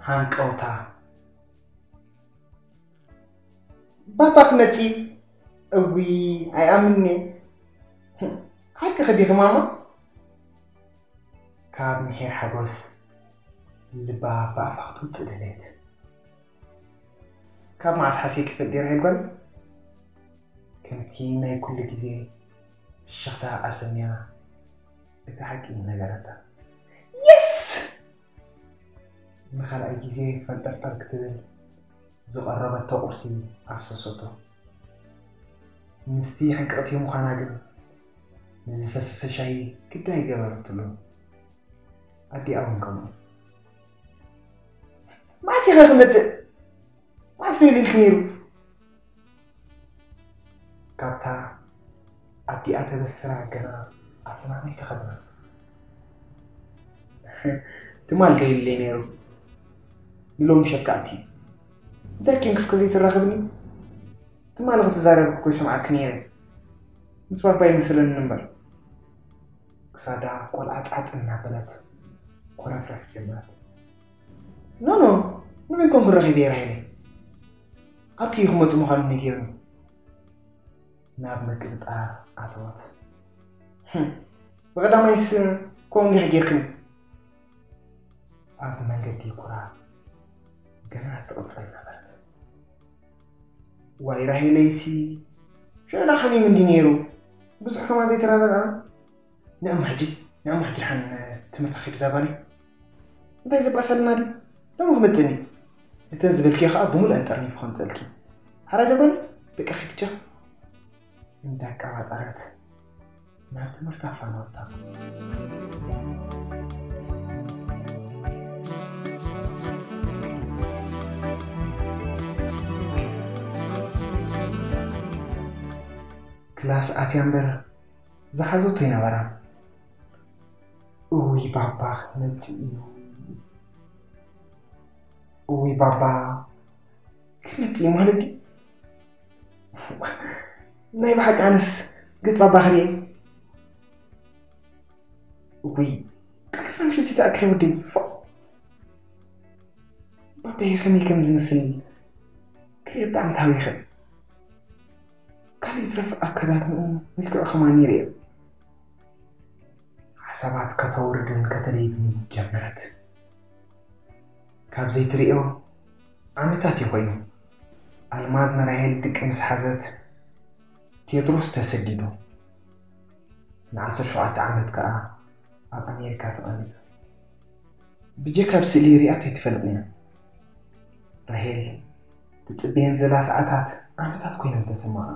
ሃንቀውታ። ባባ ክመጺ? እዊ ኣይኣምንኒ። ሓቂ ኸዲኺ ማማ? ካብ ምሒር ሓጎስ ልባ ብኣፋ ክትውጽእ ደለየት። ካብ መዓስ ሓሲኪ ፈጢረ ጓል? ከምቲ ናይ ኩሉ ግዜ ፍሽኽታ ኣሰንያ እቲ ሓቂ ነገረታ። የስ! ንኻልኣይ ግዜ ፈንጠርጠር ክትብል ዝቐረበቶ ቁርሲ ኣፍሰሰቶ። ምስቲ ሕንቅቕቲ ምዃና ግን ንዝፈሰሰ ሻሂ ግዳ ኣይገበረትሉን። ኣዲኣ እውን ከምኡ። መዓስ ኢኻ ክመጽእ? መዓስ ኢልኪ ነይሩ? ካብታ ኣዲኣ ተበስራ ገና ኣስናን ኣይተኸድና። ትማል ከይልለይ ነይሩ። ንሎሚ ሸካ ኣትዩ። እንታይ ኪንክስ ከዘይትራኸብኒ? ትማሊ ክትዛረብ እኮ ይሰምዓኪ ነይረ። ምስ ባባ ይመስለኒ እምበር። ክሳዳ ቆልዓ ጻጽ እናበለት ኮረፍረፍ ጀመረት። ኖ ኖ፣ ንበይኮም ክረኺብ እየ ራሄለይ። ኣብኪ ክመጹ ምዃኑ ነጊሩኒ። ናብ ምግብጣር ኣተወት። ህም፣ ብቐዳማይስ ከምኡ እንዲኻ ጌርክኒ። ኣብ መንገዲ ኩራ ገና ትቕጽል ነበረት። ዋይ ራሄለይሲ፣ ሽዑ ሓሚሙ እንዲ ነይሩ። ብዙሕ ከማ ዘይተራረቐ። ንዕማ ሕጂ፣ ንዕማ ሕጂ ድሓን ትምህርቲ ኸይዱ ዛባኒ። እንታይ ዘባእሳልና ድዩ? ደሞ ክመጽእኒ። እተን ዝበልክዮ ኸኣ ብምሉእን ጠርኒፉ ከምጸልኪ። ሓራይ ዘበለ ደቂ ኺድጃ እንዳቀባጠረት ናብ ትምህርታ ፋኖታ። ክላስ ኣትያ እምበር ዝሓዘቶ ኣይነበራን። እውይ ባባ ክመጽእ እዩ። እውይ ባባ ክመጽእ እዩ ማለት ድዩ? ናይ ብሓቂ ኣነስ ገጽ ባባ ክርኢ። እውይ፣ ጠልፋን ሒዙ ተኣኪቡ ወደይ። ፎእ። ባባይ ከመይ ከም ዝመስል ክርኢ ብጣዕሚ ተሃዊኸ። ካልእ ይትረፍ ኣከዳድንኡ መልክዑ ከማን ይርእዮ። ሓሳባት ከተውርድን ከተደይብን ጀመረት። ካብ ዘይትርእዮ ዓመታት እዩ ኮይኑ። ኣልማዝ ንራሄል ድቂ ምስ ሓዘት ቴድሮስ ተሰዲዱ። ንዓሰርተ ሸውዓተ ዓመት ከኣ ኣብ ኣሜሪካ ተቐሚጡ። ብጀካ ኣብ ስእሊ ሪኣቶ ኣይትፈልጥን እያ። ራሄል ትጽበየን ዘላ ሰዓታት ዓመታት ኮይነን ተሰማዓ።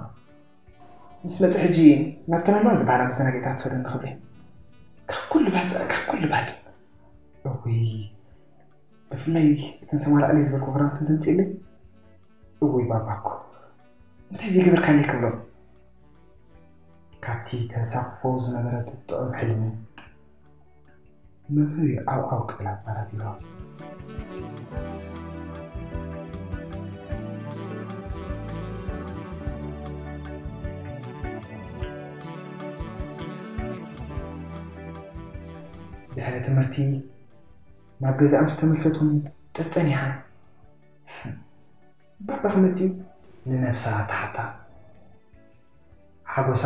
ምስ መጸ ሕጂ ናብተን ኣልማዝ ዝበሃላ መዘናግዒታት ትሰደኒ ክብሪ። ካብ ኩሉ ባጽዕ፣ ካብ ኩሉ ባጽዕ። እውይ፣ ብፍላይ እተን ተማላእለይ ዝበልኩ ክዳውንቲ እንተምጽእለይ። እውይ ባባ እኮ እንታይ ዘይገበርካለይ ክብሎ። ካብቲ ተንሳፍፎ ዝነበረት ጥዑም ሕልሚ መብርሂ ዓው ዓው ክብል ኣባራቢሮ። ድሕሪ ትምህርቲ ናብ ገዛኣ ምስ ተመልሰት እውን ጠጸኒሓ። ባባ ክመጽእ ንነብሳ ተሓታ። ሓጎሳ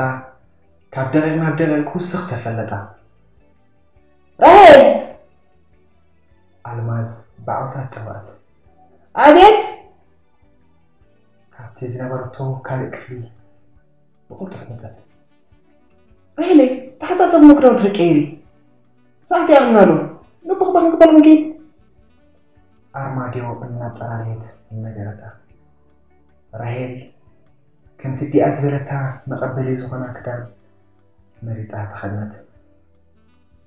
ካብ ደቂቕ ናብ ደቂቕ ክውስኽ ተፈለጣ። ራሄል! ኣልማዝ ብዓውታ ጸውዐት። ኣቤት! ካብቲ ዝነበረቶ ካልእ ክፍሊ ብቕልጡፍ መጸት። ራሄለይ፣ ተሓጻጸብሞ ክዳውንቲ ከይቀይሪ። ሰዓት ይኣኽልና ኣሎ። ንቦኽባኽ ንክበል ክንከይድ። ኣርማድዮ እናጠላለየት ነገረታ። ራሄል ከምቲ ዲኣ ዝበለታ መቐበሊ ዝኾና ክዳን መሪጻ ተኸድነት።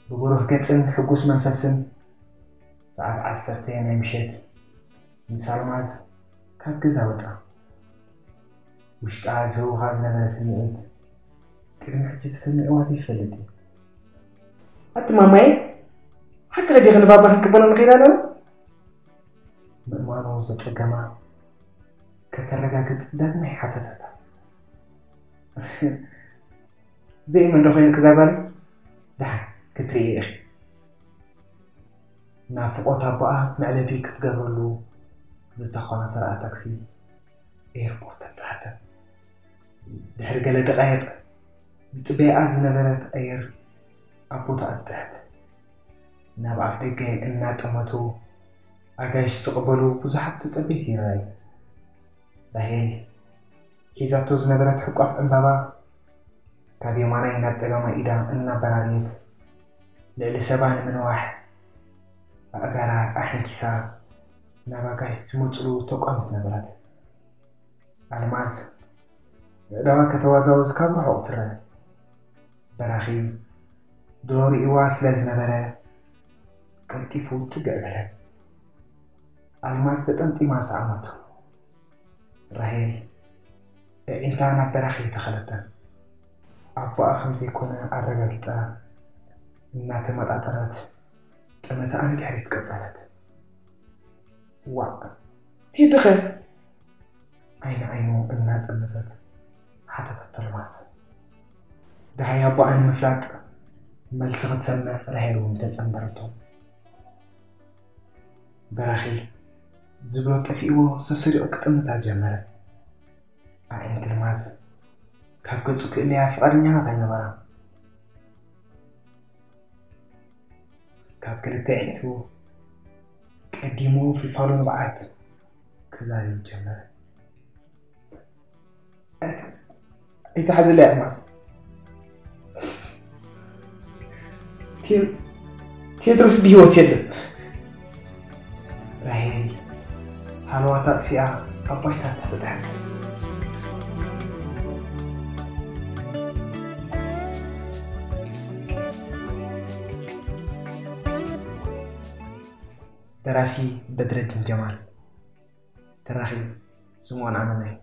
ብብሩህ ገጽን ሕጉስ መንፈስን ሰዓት ዓሰርተ ናይ ምሸት ምስ ኣልማዝ ካብ ገዛ ወጻ። ውሽጣ ዝህውኻ ዝነበረ ስምዒት ቅድሚ ሕጂ ተሰሚዕዋ ዘይፈልጥ እዩ። ኣቲ ማማየ፣ ሓቂ ዲኺ ንባባ ክንቅበሎ ንኸይድ ኣለና? ምእማኑ ዘጸገማ ከተረጋግጽ ዳግማይ ሓተተታ። ዘይእመን ዶ ኮይንኪ እዛ ጓል? ደሓን ክትርእዮ ኢኺ። ናፍቖት ኣቦኣ መዕለቢ ክትገብረሉ ዝተኾናተረኣ ታክሲ ኤርፖርት ኣብጽሓታ። ድሕሪ ገለ ደቓይቕ ዝጽበይኣ ዝነበረት ኣየር ኣብ ቦታ ኣብጽሐት። ናብ ኣፍ ደገ እናጠመቱ ኣጋይሽ ዝቕበሉ ብዙሓት ተጸበይቲ ይረኣዩ። ራሄል ሒዛቶ ዝነበረት ሕቋፍ ዕምባባ ካብ የማናይ ናብ ጸጋማይ ኢዳ እናበራረየት ልዕሊ ሰባ ንምንዋሕ ኣእጋራ ኣሐንኪሳ ናብ ኣጋይሽ ዝመጽሉ ተቋመት ነበረት። ኣልማዝ ኣእዳዋ ከተዋዛውዝ ካብ ርሑቕ ትረአ። በራኺ ድሮ ርእይዋ ስለ ዝነበረ ቀልጢፉ ጽግዕ በለ። ኣልማዝ ተጠምጢማ ሰኣመቶ። ራሄል ኣዒንታ ናብ በራኺ ተኸለተን። ኣቦኣ ከም ዘይኮነ ኣረጋጊጻ እናተመጣጠረት ጠመተኣ ንድሕሪት ቀጸለት። ዋእ ቴድኸ? ዓይኒ ዓይኑ እናጠመተት ሓተተቶ ኣልማዝ። ደሃይ ኣቦኣ ንምፍላጥ መልሲ ክትሰምዕ ራሄል እውን ተጸንበረቶ። በራኺ ዝብሎ ጠፊእዎ ሰሰሪቑ ክጥምታ ጀመረ። ኣዒንቲ ኣልማዝ ካብ ገጹ ክእለያ ፍቓደኛታት ኣይነበራን። ካብ ክልተ ኣዒንቱ ቀዲሙ ፍልፋሉ ንብዓት ክዛረብ ጀመረ። ኣይትሓዝለይ ኣልማዝ። ቴድሮስ ብህይወት የለን። ራሄል ሃለዋታ ኣጥፊኣ ኣብ ባይታ ተሰጥሐት። ደራሲ በድረዲን ጀማል። ተራኺ ስምኦን ኣመናይ።